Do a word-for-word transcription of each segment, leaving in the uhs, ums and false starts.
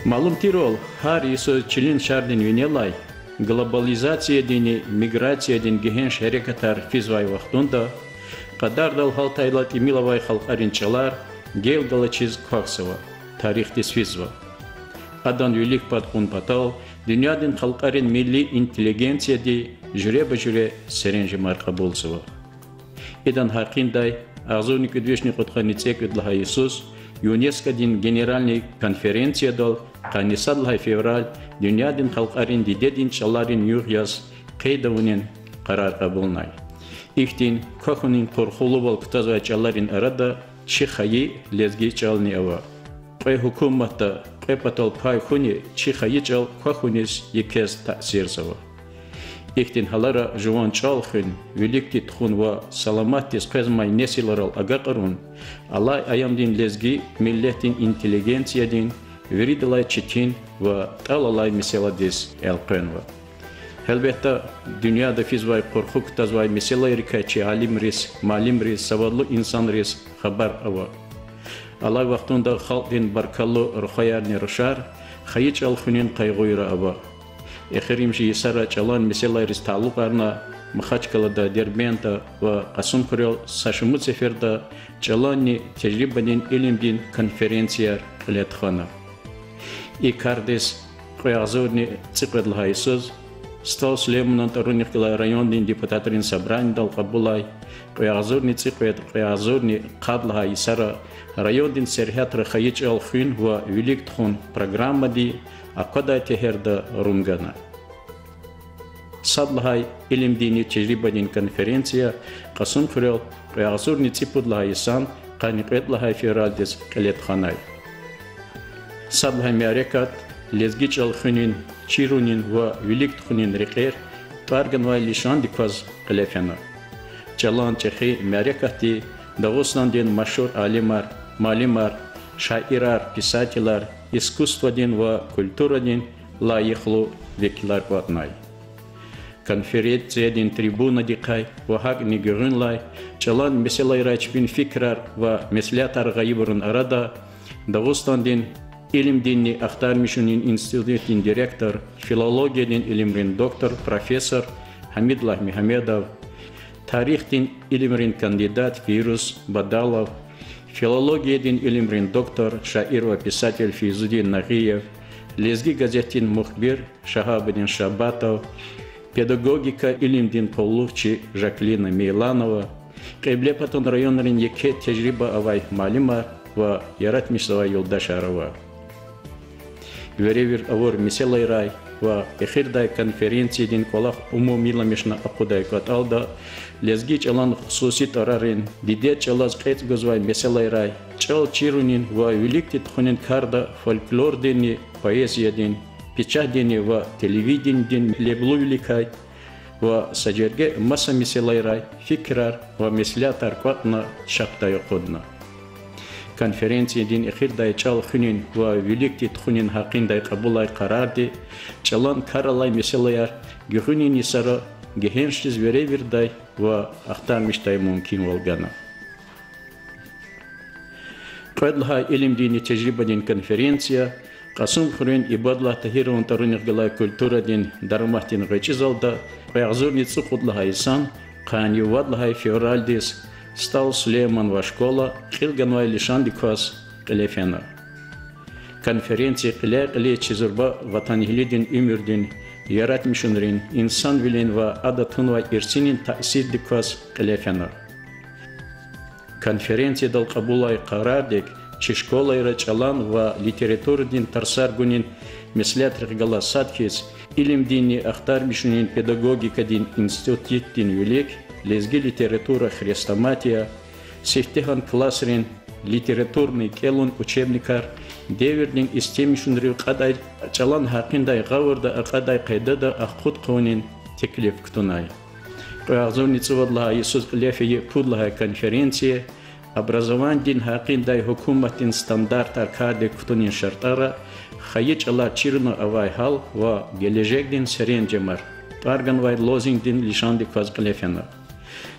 Малум тирвал, гьар йисуз чилин шардин винелай, глобализациядинни миграциядин гегьенш гьерекатар физвай вахтунда, кьадардал гьалтайла тӀимил авай халкьарин чӀалар гел галачиз квахьзава, тарихдиз физва. Адан вилик пад кьун патал дуьньядин халкьарин милли интеллигенцияди жуьреба-жуьре серенжемар кьабулзава. Идан гьакъиндай агъзурни кӀуьд вишни кьудкъанни цӀекӀуьд лагьай йисуз ЮНЕСКОдин Генеральный конференциядал къанни сад лагьай февраль дуьньядин халкьарин дидедин чӀаларин югъ яз къейд авунин къарар кьабулнай. Ихьтин квахьунин къурхулувал кутазвай чӀаларин арада чи хайи лезги чӀални ава. Кьве гьукуматда кьве патал пай хьуни чи хайи чӀал квахьуниз, екез таъсирзава. Ихьтин гьалара жуван чӀал хуьн, виликди тухун ва саламатдиз къвезмай несилрал агакьарун алай аямдин лезги миллетдин интеллигенциядин виридалай четин ва тӀал алай месэладиз элкъвенва. Гьелбетда, дуьньяда физвай къурху кутазвай месэлайрикай чи алимриз, муаллимриз, савадлу инсанриз хабар ава. Алай вахтунда халкьдин баркаллу рухваярни рушар хайи чӀал хуьнин къайгъуйра ава. Эхиримжи йисара чӀалан месэлайриз талукьарна Махачкъалада, Дербентда ва Кьасумхуьрел са шумуд сеферда чӀаланни тежрибадин илимдин конференцияр кьиле тухвана. И кардиз кьве агъзурни цӀикьвед лагьай йисуз СтӀал Сулейманан тӀварунихъ галай райондин депутатрин собранидал кьабулай кьве агъзурни цӀикьвед, кьве агъзурни къад лагьай йисара райондин сергьятра хайи чӀал хуьн ва вилик тухун программади аквадай тегьерда рун гана. Сад лагьай илимдинни тежрибадин конференция Кьасумхуьрел кьве агъзурни цӀипуд лагьай йисан къанни кьвед лагьай февралдиз кьиле тухванай. Сад лагьай мярекат лезги чӀал хуьнин, чирунин ва вилик тухунин рекьер тӀвар ганвай лишандик кваз кьиле фена. ЧӀалан чӀехи мярекатди Дагъустандин машгьур алимар, муаллимар, шаирар, писателар, искусстводин ва культурадин лайихлу векилар кӀватӀнай. Конференциядин трибунадикай ва гьакӀни гуьгъуьнлай чӀалан месэлайрай чпин фикирар ва меслятар гъайибурун арада Дагъустандин илимдинни ахтармишунин институтдин директор, филологиядин илимрин доктор, профессор Гьамидуллагь Мегьамедов, тарихдин илимрин кандидат Фейруз Бадалов, филологиядин илимрин доктор, шаир ва писатель Фейзудин Нагъиев, Лезги газетдин мухбир Шагьабудин Шабатов, педагогика илимдин къуллугъчи Жаклина Мейланова, Кьиблепатан районрин еке тежриба авай муаллимар ва яратмишзавай юлдашар ава. Веревир авур месэлайрай ва эхирдай конференциядин кӀвалах умумиламишна акъудай кӀватӀалда лезги чӀалан хсуси тӀварарин, дидед чӀалаз кьецӀ гузвай месэлайрай, чӀал чирунин ва виликди тухунин карда фольклординни поэзиядин, печатдинни ва телевиденидин леблувиликай ва са жерге маса месэлайрай фикирар ва меслятар кӀватӀна чапдай акъудна. Конференциядин эхирдай чӀал хуьнин ва виликди тухунин гьакъиндай кьабулай къарарди чӀалан кар алай месэлаяр гуьгъуьнин йисара гегьеншдиз веревирдай ва ахтармишдай мумкинвал гана. Кьвед лагьай илимдинни тежрибадин конференция Кьасумхуьруьн Ибадуллагь Тагьирован тӀварунихъ галай культурадин дараматдин гъвечӀи залда кьве агъзурни цӀукьуд лагьай йисан къанни вад лагьай февралдиз СтӀал Сулейман ва школа кьил ганвай лишандик кваз кьиле фена. Конференция кьиле-кьилиз чи зурба ватанэгьлидин уьмуьрдин, яратмишунрин, инсанвилин ва ада тунвай ирсинин таъсирдик кваз кьиле фена. Конференциядал кьабулай къарардик чи школайра чӀалан ва литературадин тарсар гунин меслятрихъ галаз сад хьиз, илимдинни ахтармишунин педагогикадин институтдин вилик лезги литература, хрестоматия, сифтегьан классрин литературный кӀелун учебникар, девирдин истемишунрив кьадай чӀалан гьакъиндай гъавурда акьадай къайдада ахкъуд хъувунин теклиф кутунай. Кьве агъзурни цӀувад лагьай йисуз кьиле фейи пуд лагьай конференция образованидин гьакъиндай гьукуматдин стандартар кардик кутунин шартӀара хайи чӀалар чирна авай гьал ва гележегдин серенжемар тӀвар ганвай лозунгдин лишандик кваз кьиле фена.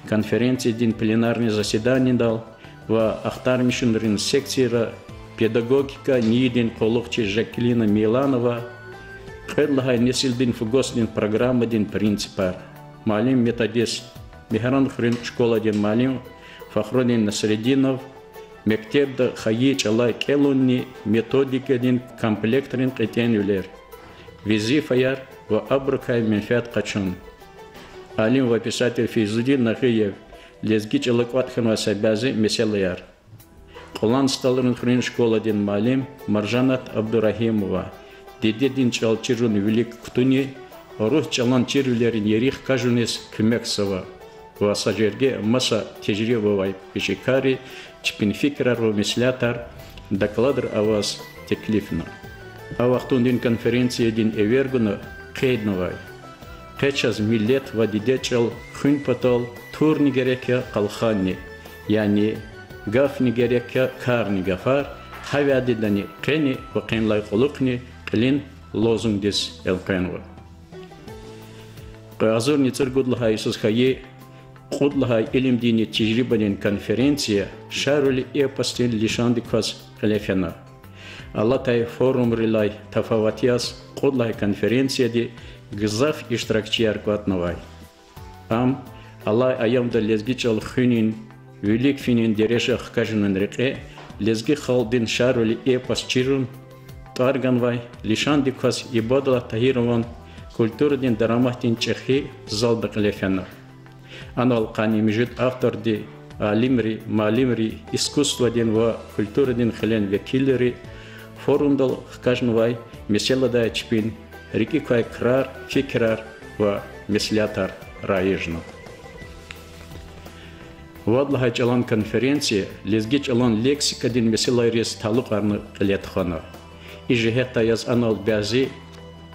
Конференциядин пленарный заседанидал ва ахтармишунрин секцияра педагогика НИИ-дин къуллугъчи Жаклина Миланова, кьвед лагьай несилдин фу гваздин программадин принципар, муаллим-методист, Мегьаранхуьруьн школадин муаллим Фахрудин Насрединов, мектебда хайи чӀалай кӀелунни методикадин комплектрин кьетӀенвилер, везифаяр ва абурукай менфят къачун. Алим ва писатель Фейзудин Нагъиев, лезги чӀала кӀватӀ хьанвай са бязи месэлаяр. Кьулан СтӀалрин хуьруьн школадин муаллим Маржанат Абдурагьимова, дидедин чӀал чирун вилик кутуни, урус чӀалан чирвилерин ери хкажуниз куьмекзава ва са жерге маса тежриба авай пешекарри чпин фикирар ва меслятар докладра аваз теклифна. А вахтундин конференциядин эвер гуна къейднавай: къе чаз миллет ва дидед чӀал хуьн патал турни герек я къалханни, яни гафни герек я карни гафар, гьавиляй дидани къени ва къенлай кьулухъни кьилин лозунгдиз элкъвенва. Кьве агъзурни цӀуругуд лагьай йисуз хьайи кьуд лагьай илимдинни тежрибадин конференция Шарвили эпосдин лишандик кваз кьиле фена. Алатай форумрилай тафават яз, кьуд лагьай конференцияди гзаф иштиракчияр кӀватӀнавай. Ам алай аямда лезги чӀал хуьнин, вилик финин дережа хкажунин рекье лезги халкьдин Шарвили эпос чирун тӀвар ганвай лишандик кваз Ибадуллагь Тагьирован культурадин дараматдин чӀехи залда кьиле фена. Анал къанни муьжуьд авторди, алимри, муаллимри, искусстводин ва культурадин хилен векилри форумдал хкажнавай месэладай чпин рикӀик квай крар, фикирар ва меслятар раижна. Вад лагьай чӀалан конференция лезги чӀалан лексикадин месэлайриз талукьарна кьиле тухвана. И жигьетдай яз анал бязи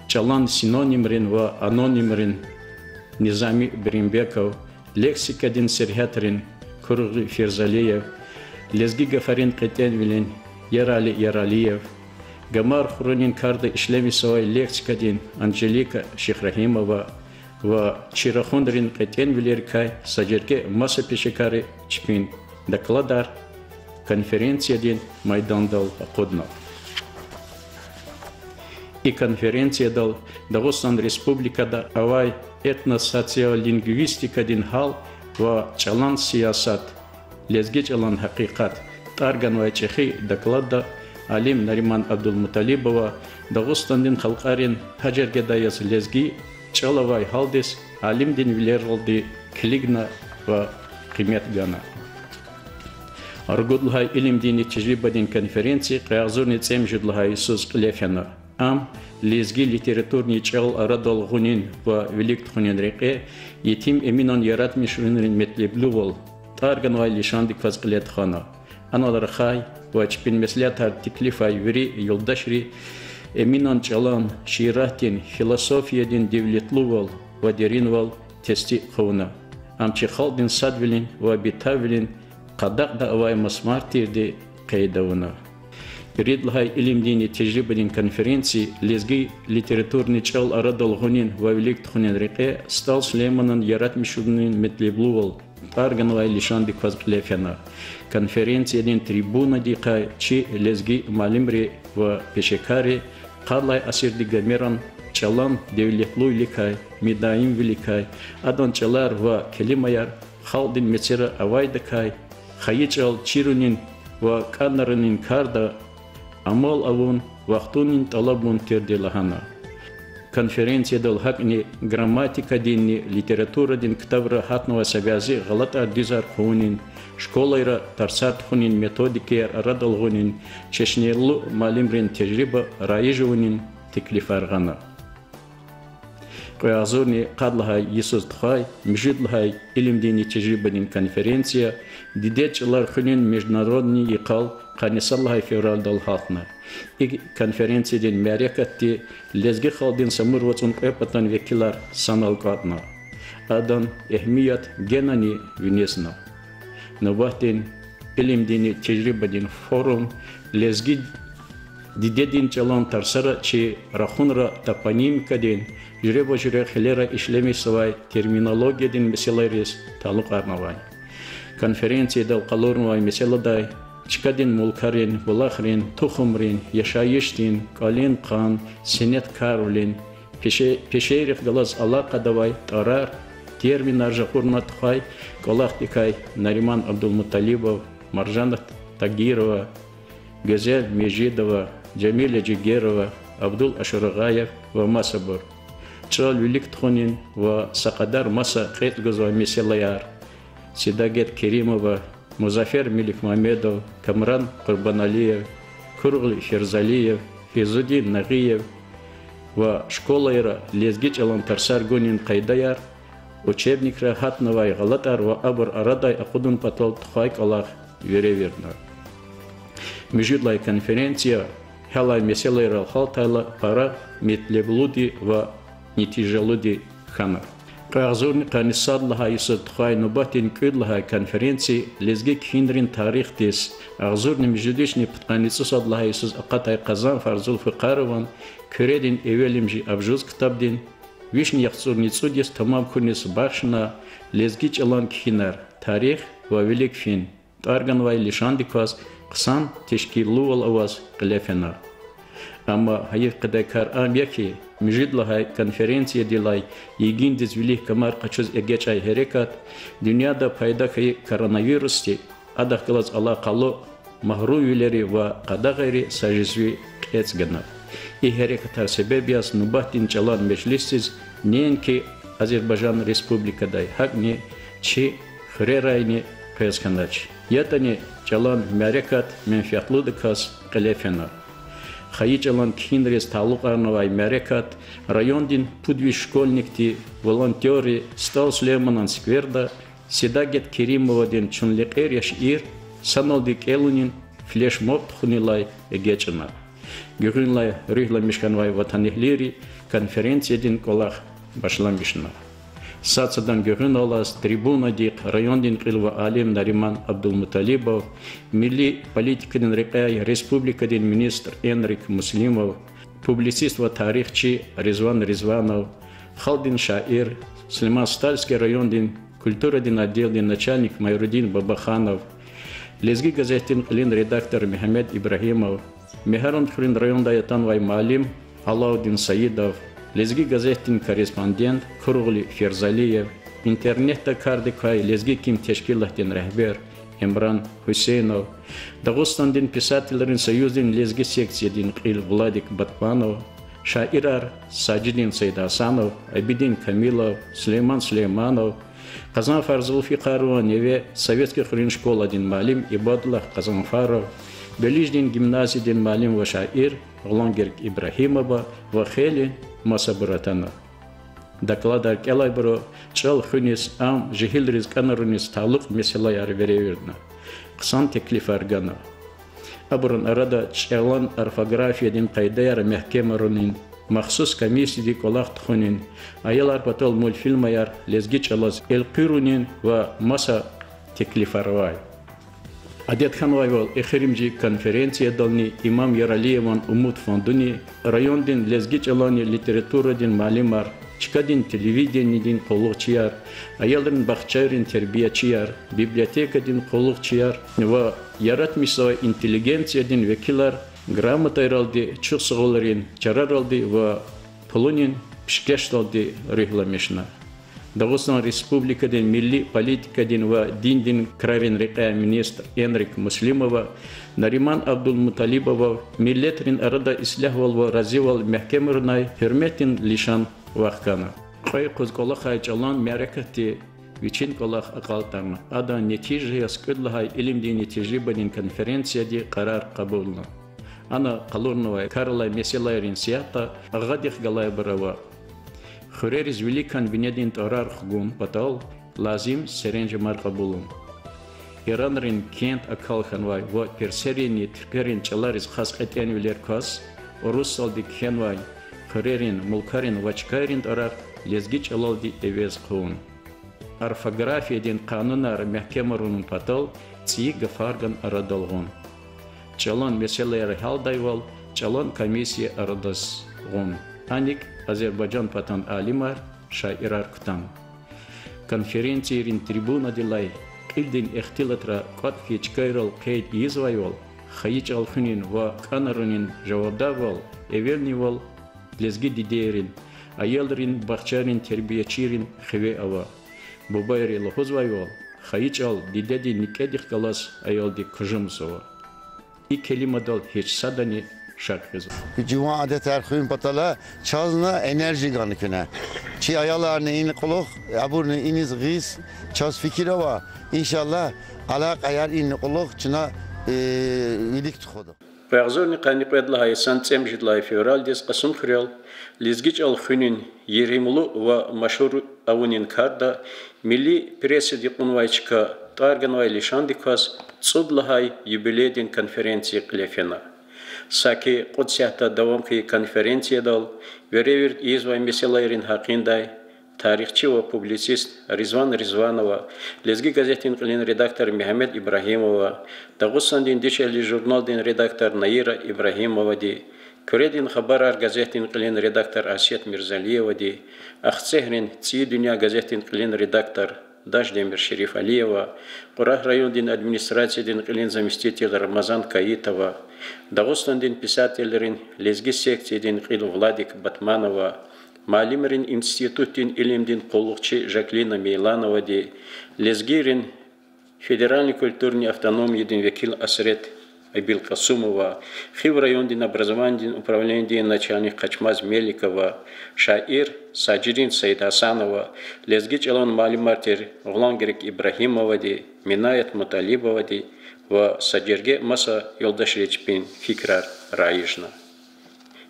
чӀалан синонимрин ва анонимрин Низами Беримбеков, лексикадин сергьятрин Куругъи Ферзалиев, лезги гафарин кьетӀенвилин Ярали Яралиев, Гамар хурунин карда ишлемишзавай лексикадин Анжелика Шихрагьимова ва чи рахунрин кьетӀенвилерикай са жерге маса пешекарри чпин докладар конференциядин майдандал акъудна. И конференциядал Дагъустан Республикада авай этносоциолингвистикадин гьал ва чӀалан сиясат, лезги чӀалан гьакъикъат тӀвар ганвай чӀехи докладда алим Нариман Абдулмуталибова Дагъустандин халкьарин, гьа жергедай яз лезги чӀал авай гьалдиз алимдин вилералди килигна ва къимет гана. Ругуд лагьай илимдинни тежрибадин конференция кьве агъзурни цӀемуьжуьд лагьай йисуз кьиле фена. Ам лезги литературный чӀал арадал гъунин ва вилик тухунин рекье Етим Эминан яратмишунрин метлеблувал тӀвар ганвай лишандик кваз кьиле тухвана. Анал рахай ва чпин меслятар теклифай вири юлдашри Эминан чӀалан, шииратдин, философиядин девлетлувал ва деринвал тестикь хъувуна. Ам чи халкьдин садвилин ва битавилин къадакьда авай масмар тирди къейд авуна. Ирид лагьай илимдинни тежрибадин конференция лезги литературный чӀал арадал гъунин ва вилик тухунин рекье СтӀал Сулейманан яратмишунрин метлеблувал тӀвар ганвай лишандик кваз кьиле фена. Конференциядин трибунадикай чи лезги муаллимри ва пешекарри къад лагьай асирдин Гомеран чӀалан девлетлувиликай, мидаимвиликай, адан чӀалар ва келимаяр халкьдин мецера авайдакай, хайи чӀал чирунин ва кӀанарунин карда амал авун вахтунин тӀалабун тирди лагьана. Конференциядал гьакӀни грамматикадинни литературадин ктабра гьатнавай са бязи гъалатӀар-дуьзар хъувунин, школайра тарсар тухунин методикаяр арадал гъунин, чешнелу муаллимрин тежриба раиж авунин теклифар гъана. Кьве агъзурни къад лагьай йисуз тухвай муьжуьд лагьай илимдинни тежрибадин конференция дидед чӀалар хуьнин международный йикъал къанни сад лагьай февралдал гьатна. И конференциядин мярекатди лезги халкьдин Самур вацӀун кьве патан векилар санал кӀватӀна. Адан эгьмият генани винизна. Нубатдин илимдинни тежрибадин форум лезги дидедин чӀалан тарсара чи рахунра топонимикадин, жуьреба-жуьре хилера ишлемишзавай терминологиядин месэлайриз талукьарнавай. Конференциядал къалурнавай месэладай чкадин мулкарин, булахрин, тухумрин, яшайишдин, кӀвалин-хъан, сенеткарвилин, пеше-, пешейрихъ галаз алакъада авай тӀварар, терминар жагъурна тухвай кӀвалахдикай Нариман Абдулмуталибов, Маржанат Тагирова, Гуьзел Межидова, Жамиля Жигерова, Абдул Ашурагъаев ва масабур. ЧӀал вилик тухунин ва са кьадар маса кьетӀ гузвай месэлаяр, Седагет Керимова, Музафер Меликмамедов, Камран Къурбаналиев, Куругъли Ферзалиев, Фейзудин Нагъиев ва школайра лезги чӀалан тарсар гунин къайдаяр, учебникра гьатнавай гъалатӀар ва абур арадай акъудун патал тухвай кӀвалах веревирна. Муьжуьд лагьай конференция гьялай месэлайрал гьалтайла пара метлеблуди ва нетижалуди хьана. Кьве агъзурни къанни сад лагьай йисуз тухвай нубатдин кӀуьд лагьай конференция лезги кхьинрин тарихдиз, агъзурни муьжуьд вишни пудкъанни цӀусад лагьай йисуз акъатай Къазанфар Зулфикарован Куьредин эвелимжи абжуз ктабдин вишни яхцӀурни цӀуд йис тамам хьуниз бахшна, лезги чӀалан кхьинар, тарих ва вилик фин тӀвар ганвай лишандик кваз хъсан тешкиллувал аваз кьиле фена. Амма гьайиф къведай кар ам я хьи, муьжуьд лагьай конференциядилай йигиндиз вилик камар къачуз эгечӀай гьерекат, дуьньяда пайда хьайи коронавирусди, адахъ галаз алакъалу магьрумвилери ва къадагъайри са жезви кьецӀ гана. И гьерекатар себеб яз нубатдин чӀалан межлисдиз неинки Азербайжан Республикадай, гьакӀни чи хуьрерайни къвез хьанач. ЯтӀани чӀалан мярекат менфятлудаказ кьиле фена. Хайи чӀалан кхьинриз талукьарнавай мярекат райондин пуд виш школьникди, волонтёрри СтӀал Сулейманан скверда Седагет Керимовадин Чун лекьер я шиир саналди кӀелунин флешмоб тухунилай эгечӀна. Гуьгъуьнлай руьгьламиш хьанвай ватанэгьлийри конференциядин кӀвалах башламишна. Сад-садан гуьгъуьналлаз трибунадихъ райондин кьил ва алим Нариман Абдулмуталибов, милли политикадин рекьяй республикадин министр Энрик Муслимов, публицист ва тарихчи Ризван Ризванов, халкьдин шаир, Сулейман-Стальский райондин культурадин отделдин начальник Майрудин Бабаханов, Лезги газетдин кьилин редактор Мегьамед Ибрагьимов, Мегьарамдхуьруьн райондай атанвай муаллим Алаудин Саидов, Лезги газетдин корреспондент Куругъли Ферзалиев, интернетда кардик квай Лезги ким тешкилатдин регьбер Эмран Гьуьсейнов, Дагъустандин писателрин союздин лезги секциядин кьил Владик Батманов, шаирар Сажидин Саидгьасанов, Абидин Камилов, Сулейман Сулейманов, Къазанфар Зулфикарован неве, Советский хуьруьн школадин муаллим Ибадуллагь Къазанфаров, Белиждин гимназиядин муаллим ва шаир Гъуламгерк Ибрагьимова ва хейлин масабур атана. Докладар кӀелайбуру чӀал хуьниз, ам жегьилриз кӀанаруниз талукь месэлаяр веревирдна, хъсан теклифар гана. Абурун арада чӀалан орфографиядин къайдаяр мягькемарунин, махсус комиссияди кӀвалах тухунин, аялар патал мультфильмаяр лезги чӀалаз элкъуьрунин ва маса теклифар авай. Адет хьанвайвал, эхиримжи конференциядални Имам Яралиеван Умуд фондуни, райондин лезги чӀаланни литературадин муаллимар, чкадин телевиденидин къуллугъчияр, аялрин бахчайрин тербиячияр, библиотекадин къуллугъчияр ва яратмишзавай интеллигенциядин векилар грамотайралди, чухсагъулрин чараралди ва пулунин пишкешдалди руьгьламишна. Дагъустан Республикадин милли политикадин ва диндин крарин рекьяй министр Энрик Муслимова Нариман Абдулмуталибовав миллетрин арада ислягьвал ва разивал мягькемарунай гьуьрметдин лишан вахкана. Кьве юкъуз кӀвалахай чӀалан мярекатди вичин кӀвалах акьалтӀарна. Адан нетижа яз кӀуьд лагьай илимдин нетижибадин конференцияди къарар кьабулна. Ана къалурнавай каралай месэлайрин сятда агъадихъ галайбур ава: хуьрериз виликан бинедин тӀварар хгун патал лазим серенжемар кьабулун, Иранрин кент акал хьанвай ва персеринни туьркверин чӀалариз хас кьетӀенвилер кваз, урусдалди кхьенвай хуьрерин, мулкарин ва чкайрин тӀварар лезги чӀалалди эвез хъувун, орфографиядин къанунар мягькемарунин патал цӀийи гафарган арадал гъун, чӀалан месэлаяр гьялдайвал чӀалан комиссия арадал гъун, аник Азербайжан патан алимар, шаирар кутан. Конференцийрин трибунадилай Кьилдин ихтилатра кӀватӀ хьайи чкайрал къейд ийизвайвал, хайи чӀал хуьнин ва кӀанарунин жавабдарвал эвелнивал лезги дидейрин, аялрин бахчайрин тербиячийрин хиве ава. Бубайри лугьузвайвал, хайи чӀал дидедин некӀедихъ галаз аялди кужумзава. И келимадал гьич садани шак гъизва. Жуван адетар хуьн патал чазни энергия гана куьне. Чи аяларни ина кьулухъ, абурни иниз гъиз, чаз фикир ава, иншаллагь, алакъаяр ина кьулухъ чна, э, вилик тухуда. Агъзурни къанни кьвед лагьай йисан цӀемуьжуьд лагьай февралдиз Кьасумхуьрел лезги чӀал хуьнин, еримлу ва машгьур авунин карда милли прессади кьунвай чка, тӀвар ганвай лишандик кваз цӀуд лагьай юбилейдин конференция кьиле фена. Саки кьуд сятда давам хьайи конференциядал веревирд ийизвай месэлайрин гьакъиндай тарихчи ва публицист Ризван Ризванова, Лезги газетдин кьилин редактор Мегьамед Ибрагьимова, Дагъустандин Дишегьли журналдин редактор Наира Ибрагьимовади, Куьредин хабарар газетдин кьилин редактор Асият Мирзалиевади, Ахцегьрин ЦӀийи дуьнья газетдин кьилин редактор Дашдемир Шерифалиева, Кьурагь райондин администрациядин кьилин заместитель Рамазан Каитова, Дагъустандин писателрин лезги секциядин кьил Владик Батманова, муаллимрин институтдин илимдин къуллугъчи Жаклина Мейлановади, лезгийрин федеральный культурный автономиядин векил Асрет Абилкъасумова, Хив райондин образованидин управленидин начальник Къачмаз Меликова, шаир Сажирин Саидгьасанова, лезги чӀалан муаллимар тир Гъуьлангерек Ибрагьимовади, Минаят Муталибовади ва са жерге маса юлдашри чпин фикирар райижна.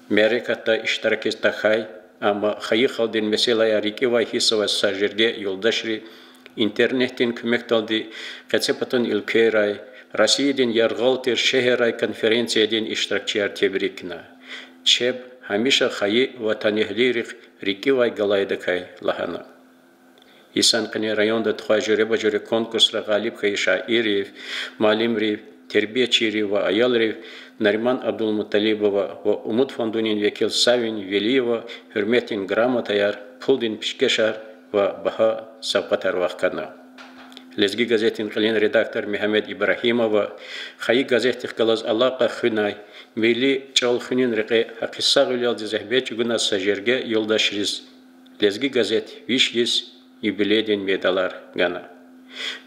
Мярекатда иштиракиз тахьай, амма хайи халкьдин месэлаяр рикӀивай гьиссзавай са жерге юлдашри интернетдин куьмекдалди къецепатан уьлквейрай, Россиядин яргъал тир шегьеррай конференциядин иштиракчияр тебрикна. Чеб гьамиша хайи ватанэгьлийрихъ рикӀивай галайдакай лагьана. Йисан къене районда тухвай жуьреба-жуьре конкурсра гъалиб хьайи шаиррив, муаллимрив, тербиячийрив ва аялрив Нариман Абдулмуталибова ва Умуд фондунин векил Савин Велиева гьуьрметдин грамотаяр, пулдин пишкешар ва багьа савкьватар вахкана. Лезги газетдин кьилин редактор Мегьамед Ибрагьимова хайи газетдихъ галаз алакъа хуьнай, милли чӀал хуьнин рекье гьакъисагъвилелди зегьмет чӀугунай са жерге юлдашриз Лезги газет виш йис юбилейдин медалар гана.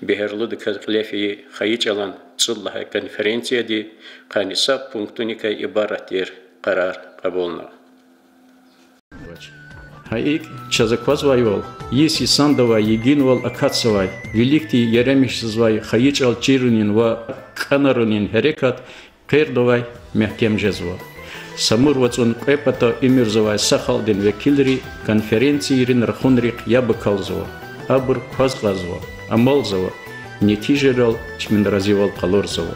Бегьерлудаказ кьиле фейи хайи чӀалан цӀуд лагьай конференцияди къанни са пунктуникай ибарат тир къарар кьабулна. Гьа икӀ, чаз аквазвайвал, йис йисандавай йигинвал акатзавай, виликди еремиш жезвай хайи чӀал чирунин ва кӀанарунин гьерекат къвердавай мягькем жезва. Самур вацӀун кьве пата уьмуьрзавай са халкьдин векилри конференцийрин рахунрихъ яб акалзава, абур кваз кьазва, амалзава, нетижайрал чпин разивал къалурзава.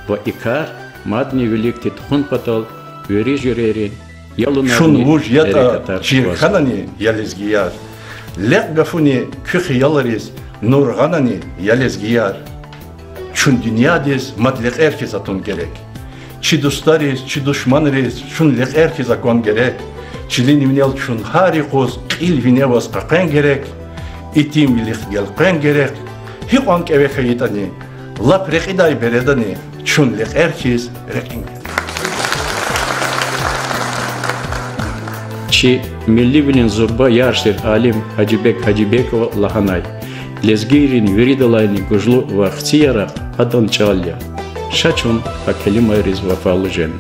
Ва и кар мадни виликди тухун патал вири жуьрейрин ялунарни гьерекатар квазва. Чун вуж ятӀа чир хьанани, я лезгияр? Лекь гафуни куь хиялриз нур гъанани, я лезгияр? Чун дуьньядиз мад лекьер хьиз атун герек. Чи дустариз, чи душманриз чун лекьер хьиз акван герек. Чилин винел чун гьар юкъуз кьил вине аваз къекъвен герек. Итимвилихъ гелкъвен герек. Гьикьван кӀеве хьайитӀани, лап рекьидай бередани чун лекьер хьиз рекьин герек. Чи милливилин зурба ярш тир алим Гьажибек Гьажибекова лагьанай: лезгийрин виридалайни гужлу ва хци яракь адан чӀал я. Ша чун а келимайриз вафалу жен.